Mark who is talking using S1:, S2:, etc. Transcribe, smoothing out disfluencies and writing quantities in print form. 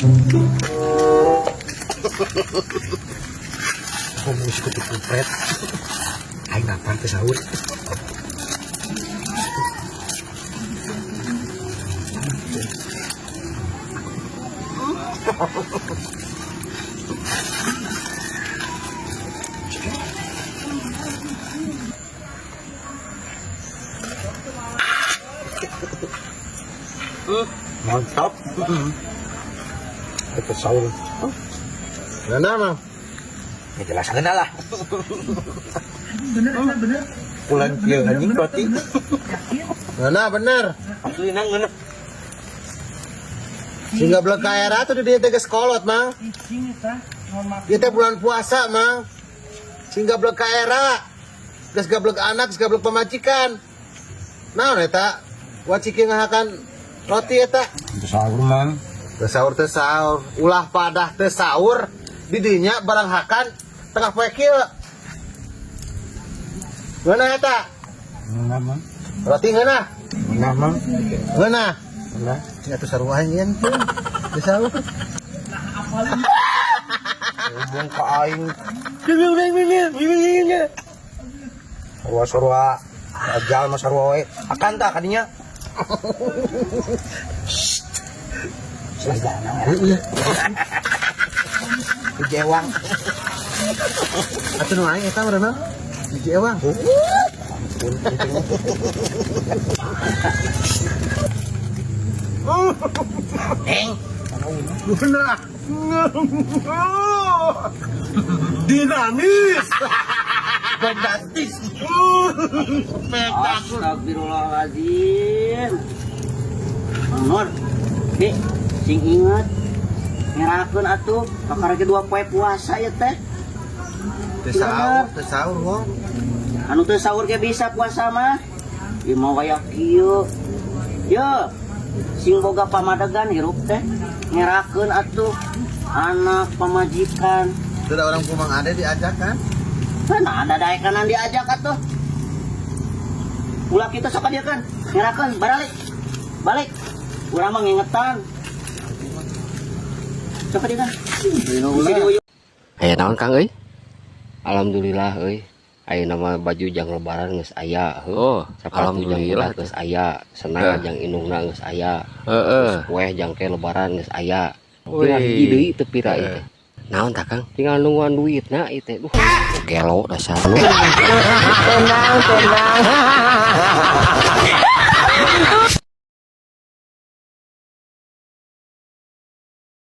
S1: Ngomong sekutu kupret. Aing lapar teu sahur. Mantap. Itu sahur.
S2: Ngeunah, Mang.
S1: Ya jelas ngeunah lah.
S3: Bener, bener.
S1: Pulang kieu anjing roti.
S2: Ngeunah bener.
S1: Asli nang ngeunah.
S2: Sehingga belum ka era tuh di dieu teh geus kolot, Mang. Ieu teh bulan puasa, Mang. Sehingga belum ka era. Geus gablek anak, geus gablek pamajikan. Naon eta? Waciki ngahakan roti eta.
S1: Itu sahur, Mang.
S2: Teu sahur teu sahur, ulah padah teu sahur. Di dinya barang hakan tengah poe kieu. Ngeunah eta?
S1: Ngeunah, Mang.
S2: Roti ngeunah?
S1: Ngeunah, Mang.
S2: Ngeunah.
S1: Ngeunah.
S2: Cing atuh sarua nyeun teh. Teu sahur.
S1: Ngomong ka aing. Sarua-sarua ajal mah sarua wae. Akan tah kadinya. Selesai jalan.
S2: Iya.
S1: Hiji ewang.
S2: Atuh nu aing eta meureun mah. Hiji ewang.
S1: Neng.
S2: Ngeunah. Dinamis. Fantastis. Spektakel.
S4: Astagfirullahaladzim. Mang Nur, Di, sing inget ngerakeun atuh kakara ge 2 poe puasa ya teh.
S2: Teu sahur wong.
S4: Anu teu sahur ge bisa puasa mah. Ieu mah wayah kieu. Ye, sing boga pamadegan hirup teh ngerakeun atuh anak pamajikan.
S2: Sudah orang Kumang ada diajak kan?
S4: Kan ada daekanan diajak atuh. Ulah kita sok dia kan ngerakeun baralik. Balik. Urang mah ngingetan. Sok dia kan.
S5: Aya naon Kang euy? Alhamdulillah euy. Ayeuna mah baju jang lebaran geus aya heuh.
S6: Oh,
S5: Sepatu jang
S6: alhamdulillah
S5: budak geus aya, sendal jang indungna geus aya.
S6: Heeh.
S5: Kue jang ke lebaran geus aya. Tinggal hiji deui teu pira ieu teh. Naon tah Kang? Tinggal nungguan duitna ieu teh. Duh, gelo dasar.
S7: Tenang, tenang.